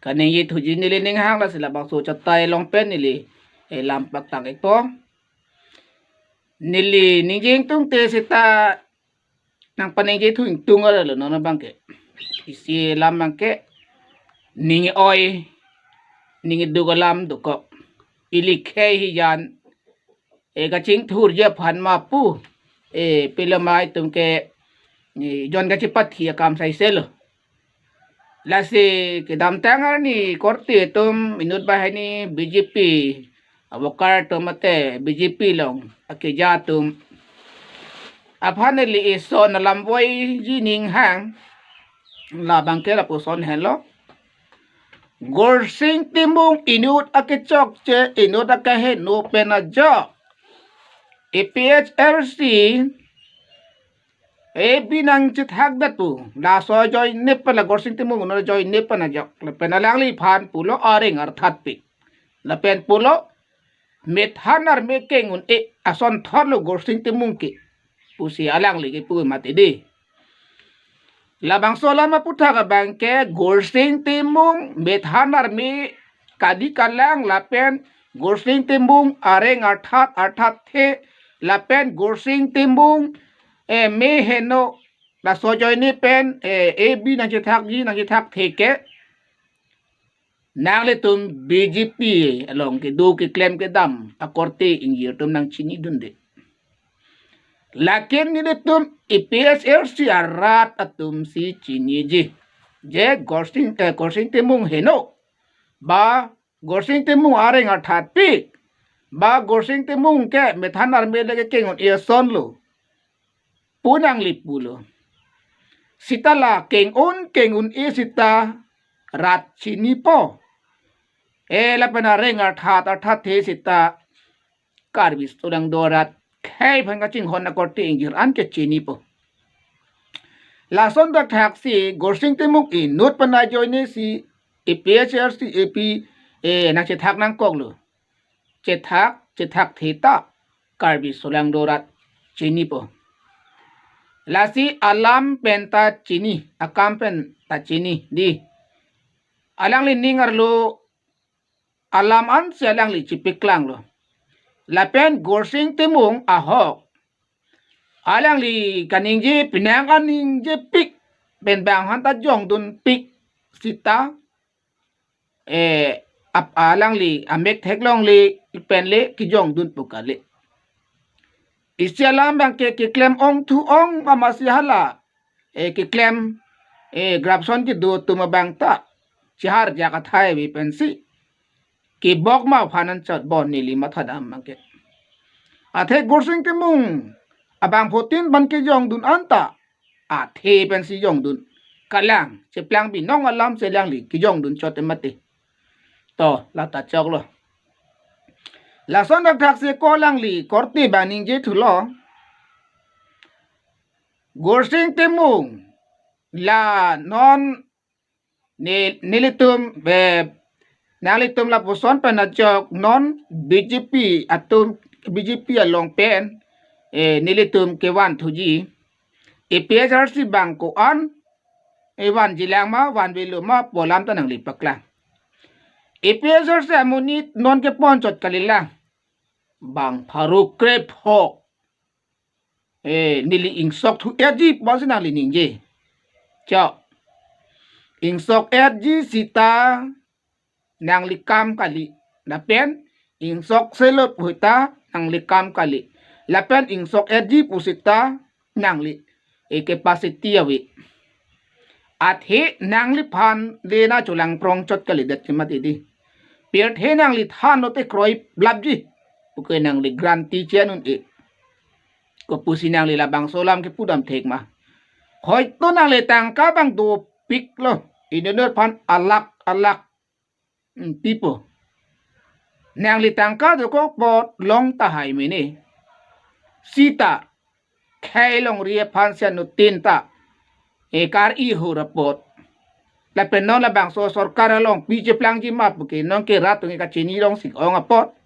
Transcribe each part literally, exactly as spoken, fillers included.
kaningje thuji neli ning hang, lasi labangso chatai along pen neli, eh, lam paktang ikpo. Neli ningje ingtungte seta nangpaningje thu ingtung arlo non abangke. Isi alam abangke ning oi, ning duk alam dokok. Ili khei hijan, eh, kachingthurji aphan ma pu, eh, pilo ma itum ke, eh, jon kachipathi akam saiselo. Lasi kedamtang arni korte atum inut banghini B J P a-worker atum mate B J P along akeja atum aphan neli ison alam voiji ning hang. Labangke lapuson henlo. Gorsing Timung inut akechokche, inut akeheno pen ajok A P H L C A B nangchethakdet pu. Laso ajoine pen la Gorsing Timung inut ajoine pen ajok. Lapen alangliphan pulo areng arthatpik. Lapen pulo methan arme keng un-e asonthotlo Gorsing Timung ke pusi alangli kepu mati dei. Labangso alam aputhak abangke Gorsing Timung methan arme kali kalang lapen Gorsing Timung areng arthat arthathe lapen Gorsing Timung, eh, meheno, laso ajoine pen, eh, A B nangchethakji nangchethakthe ke nanglitum B J P along kedo keklem kedam akorte ingjir atum nangchinidunde. Lake nelitum A P H L C arat atum si chiniji. Je Gorsing, eh, Gorsing Timung heno, ba Gorsing Timung areng arthatpik, ba Gorsing Timung ke methan arme le keng un-e asonlo pu nangli pulo. Seta la keng un, keng un-e seta rat chinipo. Eh, lapen areng arthat arthathe seta Karbi Solangdo arat khei aphan kachinghon akorte ingjir an ke chinipo. Lason thakthak si Gorsing Timung inut pen ajoine si A P H L C A B, eh, nangchethak nangkoklo. Chethak, chethakthe ta Karbi Solangdo arat chinipo. Lasi alam pen ta chini, akam pen ta chini dei. Alangli ning arlo alam ansi alangli chipiklanglo. Lapen Gorsing Timung ahok alangli kaningje penang aningjepik pen bang aphan ta jongdunpik seta, eh, ap alangli amek theklongle pen le kejongdun pu kali. Isi alam abangke keklem ongthu ong amatsi hala, eh, keklem, eh, grappson kedo atum abang ta chiharjak athai ave pensi kebok ma aphan anchot bon neli mathadam abangke. Athe Gorsing Timung abangphutin ban kejongdun anta athe pensi jongdun. Kalang, cheplang binong alam si alangli kejongdun chot mati. To, lata choklo. Lason thakthak si ko alangli korte abang ningje thulo. Gorsing Timung la non ne-, nelitum, eh, nanglitum lapuson pen ajok non B J P atum, B J P along pen, eh, nelitum kevan thuji. A P H L C abang ko-an, eh, vanjilang ma, vanvelo ma pu alam ta nangli paklang. A P H L C amonit non kepon chot kalilang. Bang pharo krepho. Eh, neli ingsok thu-etji pusi nangli ningje. Chok. Ingsok-etji seta nangli kam kali. Lapen ingsokselo pu seta nangli kam kali. Lapen ingsok-etji pu seta nangli, eh, capacity ave. Athe nangliphan le nangcholangprong chot kalidet ke mati dei. Pirthe nangli thanlo te kroiplapji puke nangli guarantee che-en un-e. Kopusi nangli labangso alam kepudam thek ma? Hoito nangli tangka abang dopiklo, inut aphan alakh alakh, hmm, pipo. Nangli tangka dokok apot long tahai mene. Seta khei longri aphan si anuttin ta, eh, kar-i hur apot. Lapen non labangso sorkar along pi cheplangji ma puke non ke rat atum ke kachini long sik ong apot.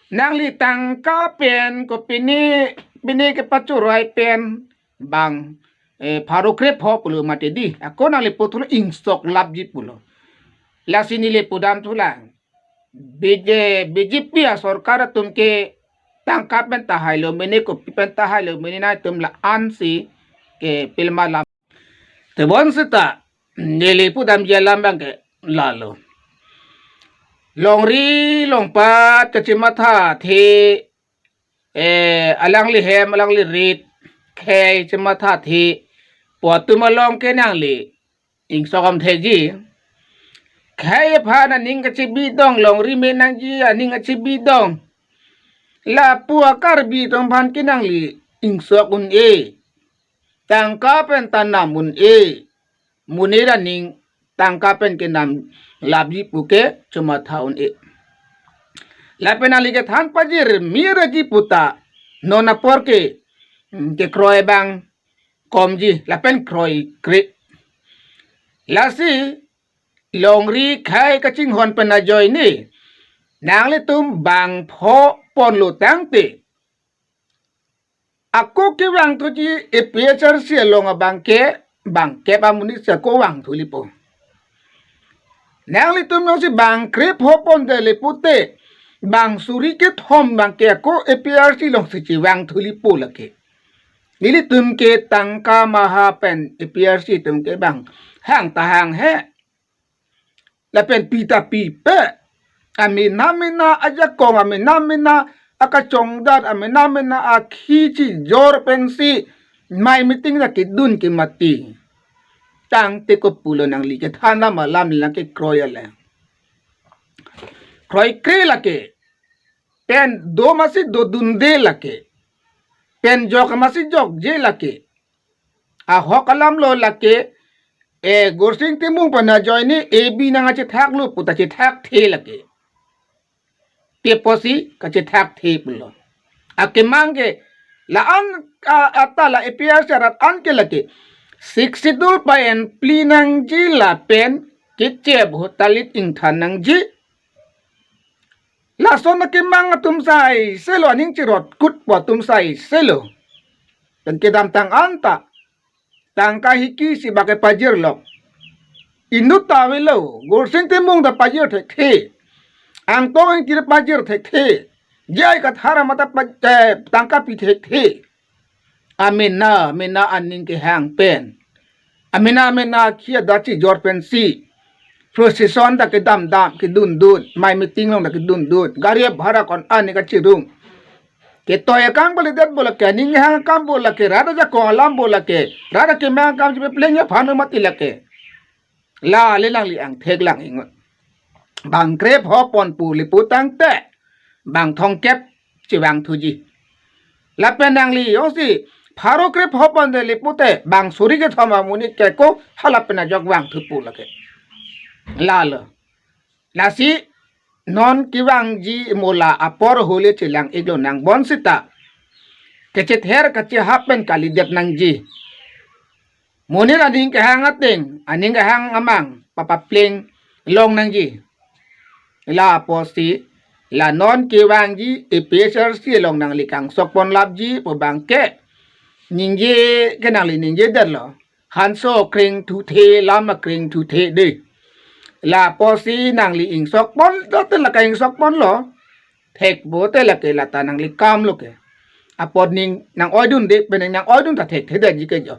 Nangli tangka pen ko pine, pine kepachorai pen bang, eh, pharo krepho pulo mati dei. Ako nangli puthot ingsoklapji pulo. Lasi neli pudam thulang. B J, B J P asorkar atum ke tangka pen tahai lo mene, kopi pen tahai lo mene, nangtum la-ansi ke pilma lam. Tebon seta neli pudamji alam abang ke lalo. Longri longpat kachimatha the, eh, alangli hem, alangli rit, khei chimatha the pu atum along ke nangli ingsok am thekji. Khei aphan aning kachebidong, longri me nangji aning kachebidong, lapu a-Karbi atum aphan ke nangli ingsok un-e. Tangka pen ta nam un-e. Monit aning tangka pen kenam lapji pu ke chimatha un-e. Lapen nangli kethan pajir mir ji pu ta non apor ke, mm, kekroi abang komji lapen kroikre. Lasi longri khei kachinghon pen ajoine nanglitum bang pho ponlo tangte, ako kevangthuji A P H R C along abang ke bang kep amonit si ako vangthu lipo. Nanglitum jongsi bang krepho pondetlo pute, bang suri kethom abang ke ako A P H R C alongsi chevangthu lipo lake. Nelitum ke tangka maha pen A P H R C atum ke bang hang ta hanghe. Lapen pi ta pipe. Amena mena ajakong, amena mena akachongdat, amena mena akhi chijor pensi mei meeting ta kedun ke mati. Tangte kopulo nangli kethan alam alam lang kekroi ale. Kroikre lake. Pen do masi dodunde lake. Pen jok masi jokje lake. Ahok alam lo lake, eh, Gursing Timung pen ajoine A B nangkachethak lo pu ta chethak the lake. Te pusi kachethak the pulo. Akemang ke la-an, a, ata la A P H R C arat an ke lake. Sixth Schedule pa-en pli nangji lapen kechep hotalit ingthan nangji. Lason akemang atum sai selo, aning chirot kut pu atum sai selo. Pen kedamtang an ta tangka hiki si bak kepajirlo. Inut ta avelo, Gursing Timung ta pajir thekthe. Angtong Ingti ta pajir thekthe. J I Kathar amat ta pa-, eh, tangka pi thekthe. Amena mena aning kehang pen, amena mena akhi adat chijor pensi procession ta kedamdam, kedundun, mei meeting along ta kedundun, gari bhara ko-an ne kachirung. Ketoi akam balidet bo lake, aning kehang akam bo lake, rat ajakong alam bo lake, rat akemang akam chepepleng aphan mati lake. La le nangli angthek lang ingot. Bang krepho pon pu le pu tangte bang thomkep chevangthuji. Lapen nangli jongsi pharo krepho pondetlo pute bang suri kethom amonit ke ako hala pen ajok vangthu pu lake. Lalo. Lasi non kevangji mo la apor ahut le chelang-iklo, nang bonsita kachether kachehap pen kalidet nangji. Monit aning kehang ateng, aning kehang amang papapleng long nangji. La apotsi la non kevangji A P H R C along nangli kangsok pon lapji pu abang ke ningje ke nangli ningjedetlo. Hanso kreng thuthe, lam akreng thuthe de. La apotsi nangli ingsok pon, dote lake ingsok ponlo. Thek bo te lake lata nangli kam lo ke. Apot ning nang-oidunde, pen ning nang-oidun ta thekthedetji ke jo.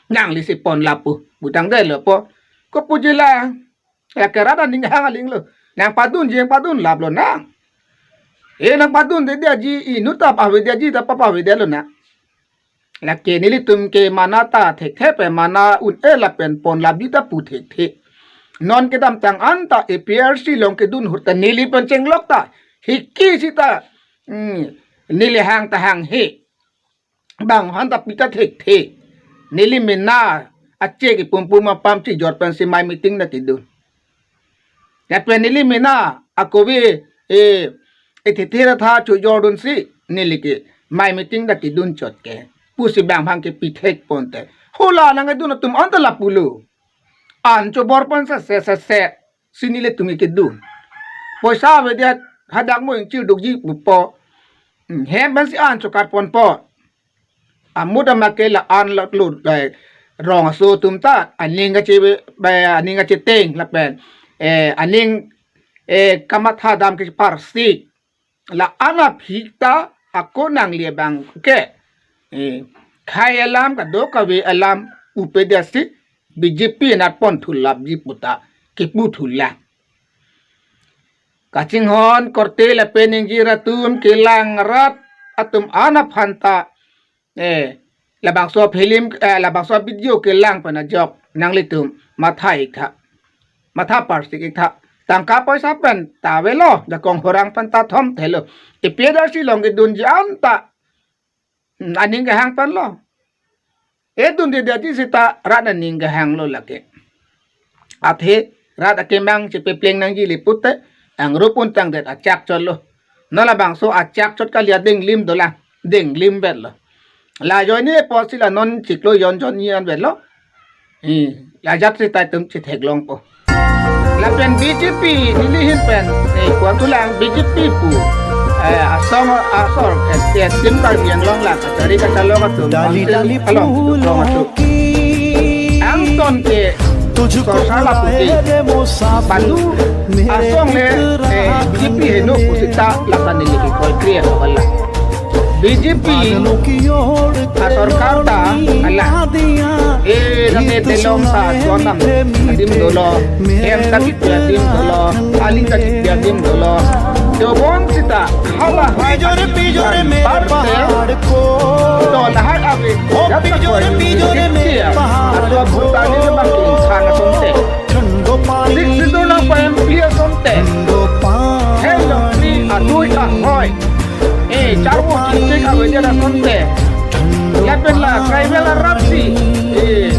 Nangli si pon lapu, pu tangdetlo po. Kopuji la, lake rat aning hang aling lo. Nang padunji, nang padun laplo nang. Eh, nang padundedetji, inut ta pavedetji ta papavedetlo nang. Lake nelitum ke mana ta thekthe pen mana un-e lapen pon lapji ta pu thekthe. Non kedamtang an ta A P H R C along kedun ahut ta neli pen chenglok ta hiki sita, hmm, neli hang ta hanghe. Bang aphan ta pi ta thekthe. Neli mena ache ke pumpum apam chijor pensi mei meeting ta kedun. Lapen neli mena akove, eh, eh, thithe tha chojordunsi neli ke mei meeting ta kedun chot ke pusi bang aphan ke pi thek ponte. Hala nangkedun atum an ta lapulo. An chobor pon sese sese si nelitum ke kedun. Poisa avedet, hadak mo ingchir dukji pupo. Hmm, hem pensi an chokat ponpo. Amut ama ke la-an lo tlu, eh, rong aso atum ta aning kache, eh, aning kacheteng lapen eh, aning, eh, kamatha dam ke parsik. La-an aphi ta ako nangli abang ke, eh, khei alam kadokave alam upe dia si B J P anat pon thulap ji puta kipu thulang. Kachinghon korte lapen ingjir atum, kelang rat atum an aphan ta, eh, labangso film, eh, labangso video kelang pen ajok nanglitum matha ik tha, matha parsik ik tha. Tangka poisa pen ta avelo, jakong horang pen ta thom thelo. A P H L C along kedunji an ta, hmm, aning kehang pen lo. Edun di dati sita rat aning kehang lo lake. Athe rat akemang chepepleng nangji le pute, angrup untang det achak chot lo. Non labangso achak chot kali ading lim dolang, ding lim vet lo. La ajoine apotsi la non chiklo jon jon ni an vet lo. Hmm, la jat sita itum chetheklongpo. Lapen B J P neli ahin pen, eh, kuan thulang B J P pu, eh, asong asor, eh, eh, tim Karbi Anglong la kachari kachalok atum, dali, council dali along phulo, chidukong atum. Angton ke tuju sorsa la puti. Padu asong le, eh, B J P heno pusita la kani lagi koi kriya kepala. B J P asorkar ta hala. Eh, lake telong ta chuanam adim dolo. Hem ta kipi adim dolo. Aling ta kipi adim dolo. Dobon sita hala hai pijore pijore mere pahar ko. To lahai ave. Jat ta pijore pijore mere pahar ko. Atua bhuta ni bang king khang asonte. Sixth Schedule nangpa-empli asonte. Hem jongsi adui ahoi. Eh, charvo chingching avedet asonte. Lapen la tribal arat si, eh,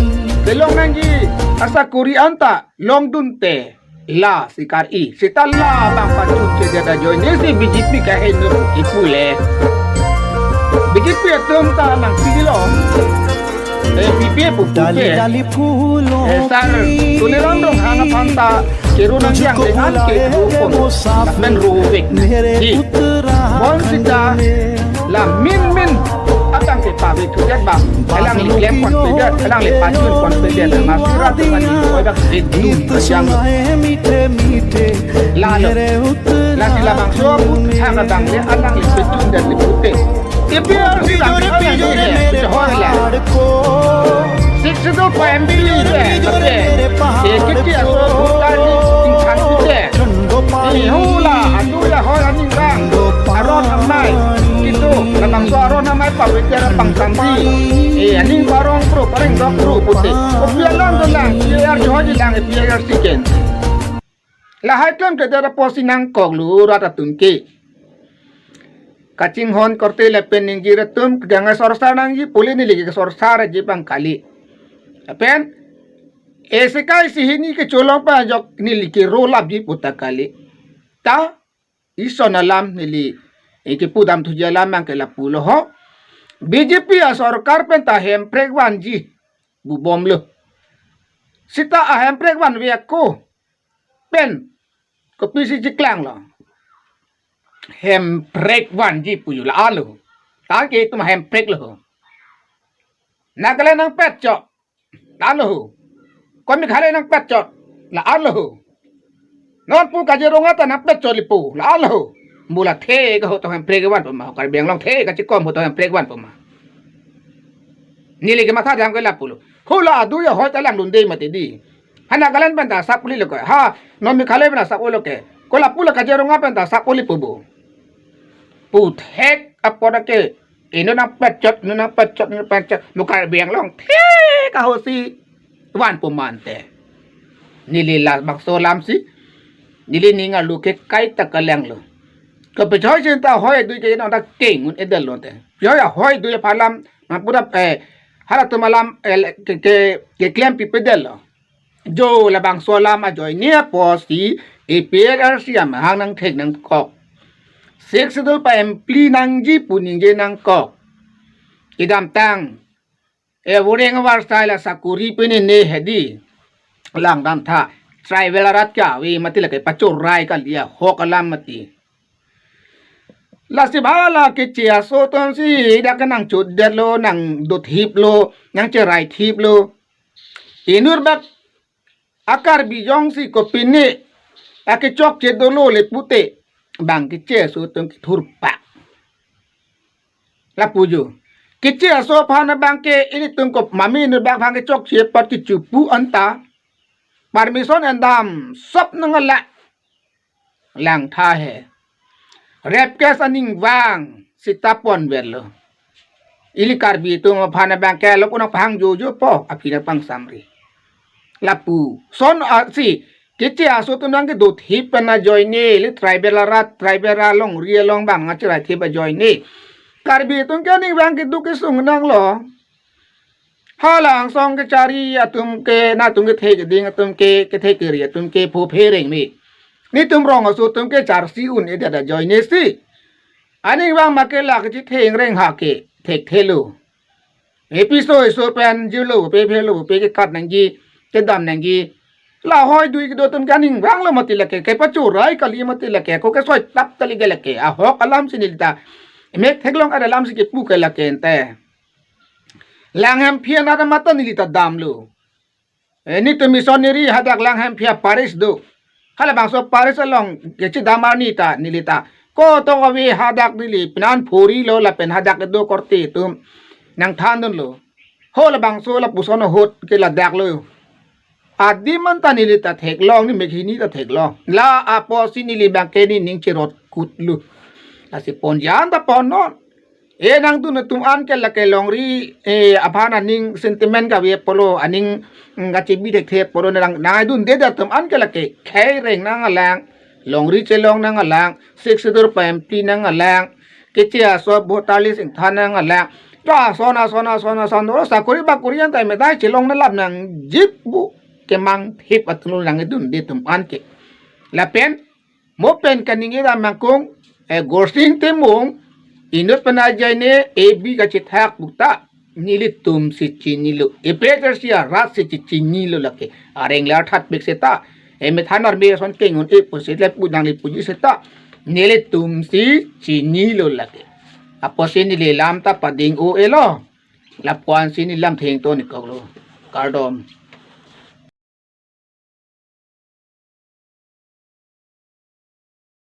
kelong nangji asakori anta longdunte. La sikar i. Sita labang pachun chedet ajoine si B J P kaheno kipu le. B J P atum ta nangpilo. Eh, B P F pu dali, dali phulo. Eh, sar, Tuliram Ronghang aphan ta keru nangji angdeng an ke ru pon. Lapen ru vek nangji. Bonsita la min min atang ke pavek thudet bang. Alangli klem pon pedet, alangli pachun pon pedet. Masira tu kan oi bak rit tu yang. Lalo. Lasi labangso aphuthak abang le alangli pachun dan le pute. A P H L C abang le pachun le, pachun le. Sixth Schedule pa-empli le, le. Eh, kiki aso bukan ni tingkan pute. Ni hula, adu ya hoi aning bang. Aron amai. Kitu, labangso aron amai pa pute abang sambi. Eh, aning barong pro, pareng dok pro pute. Kopi alam dolang, A P H L C hoi lang, A P H L C ken. Lahai klem kedet apotsi nangkoklo rat atum ke. Kachinghon korte lapen ingjir atum, kegang sorsar nangji pule neli ke sorsarji abang kali. Lapen, eh, sekai si hini kecholong pa ajok neli ke ro lapji puta kali. Ta, ison alam neli, eh, kepudam thuji alam abang ke lapulo ho. B J P asorkar pen ta hemprek vanji. Bubom lo. Sita ahemprek van via ko. Pen. Kopisi chiklang lo. Hemprek vanji pu yo la-an lo. Tangke itum hemprek lo. Nagaland nangpet chot. La-an lo. Ko Meghalaya nangpet chot. La-an lo. Non pu Kaziranga ta nangpet chot le pu. La-an lo. Mo la the ka ho to hemprek van pu ma. Karbi Anglong the kachikom ho to hemprek van pu ma. Neli kematha dam ke lapulo. Hula adu ya hoi ta langdunde mati di. Ha Nagaland pen ta sap uli lo ke. Ha, non Meghalaya pen ta sap uli lo ke. Ko lapulo Kaziranga pen ta sap uli pu bo. Puthek apot ke. Inut nangpet chot, inut nangpet chot, inut nangpet chot. Mo Karbi Anglong the ka ho si van pu ma ante. Neli labangso alam si. Neli ning arlo ke kaita kalanglo. Kopechoi chinta hoi adui ke non ta king un edel lo te. Yo ya hoi adui aphan alam, nangpura, eh, halatum alam, eh, ke, ke, keklem pipedet lo. Jo labangso alam ajoine apotsi A P H L C amahang nangthek nangkok. Sixth Schedule pa-empli nangji pu ningje nangkok. Kedamtang, eh, voreng avarsai la sakori pine ne hedi. Langdam tha. Tribal arat ke ave mati lake pachorai kali ahok alam mati. Lasi bala keche aso atum si dak nangchotdet lo, nangdothip lo, nangcherai thip lo. Inut bak a-Karbi jongsi kopine ta kechokche dolo le pute, bang keche aso atum kethurpak. Lapu jo. Keche aso aphan abang ke ilitum ko mami inut abang aphan kechokche apot kechipu anta permission endam sop nangla. Langtha he. Rape case aning vang sita ponverlo. Ili Karbi atum aphan abang ke lok unang pahang jojo po, aphi nangpangsamri. Lapuson asi, keche aso atum nangkedo thip pen ajoine, ili tribal arat, tribal alongri along bang nangcherai thip ajoine, Karbi atum ke aning vang keduk kesung nanglo. Hala angsong kechari atum ke, nangtum kethe keding atum ke, kethe keri atum ke pho phereng me. Netum rong aso atum ke charsi un-edet ajoine si. Aning vang make la kechitheng reng ha ke thekthelo. Episo eso pen jirlo pe phelo pe kekat nangji, kedam nangji. La hoi dui kedo atum ke aning vanglo mati lake, kepachorai kali mati lake, ko kesoi tap kali ke lake. Ahok alam si neli ta mek theklong ada alam si kepu ke lake ente. Lang hemphi anat amat ta neli ta damlo. Eh, netum missionary hadak Lang hemphi a-parish do. Halabangso parish along kechedam arni ta neli ta koto ave, hadak neli penan phurilo lapen hadak kedo korte atum nangthandunlo. Ho labangso lapuson ahut ke ladaklo. Adim anta neli ta theklong, ne mek hini ta theklong. La apotsi neli abang ke nening cherot kutlo. Lasi ponjan ta ponnon. E nangdun atum an ke lake longri, e, aphan aning sentiment kave apotlo, aning, mm, kachebi thekthe apotlo, nang, nangdundedet atum an ke lake khei reng nanglang, longri chelong nanglang, Sixth Schedule pa-empty nanglang, keche aso voter list ingthan nanglang. To ason ason ason ason, o sakori bakori an ta medai chelong nanglam nangjip pu kemang thip atum nangdunde atum an ke. Lapen mo pen kaningje dam nangkok, eh, Gorsing Timung inut pen ajoine A B kachethak pu ta nelitum si chinilo. Epek si arat si chi- chinilo lake. Areng lar thatpik seta, eh, methan arme ason kengun e pusi le pu nangli puji seta, nelitum si chinilo lake. Apotsi neli lam ta pading o elo. Lapu-an si neli lam thengto nikoklo. Kardom.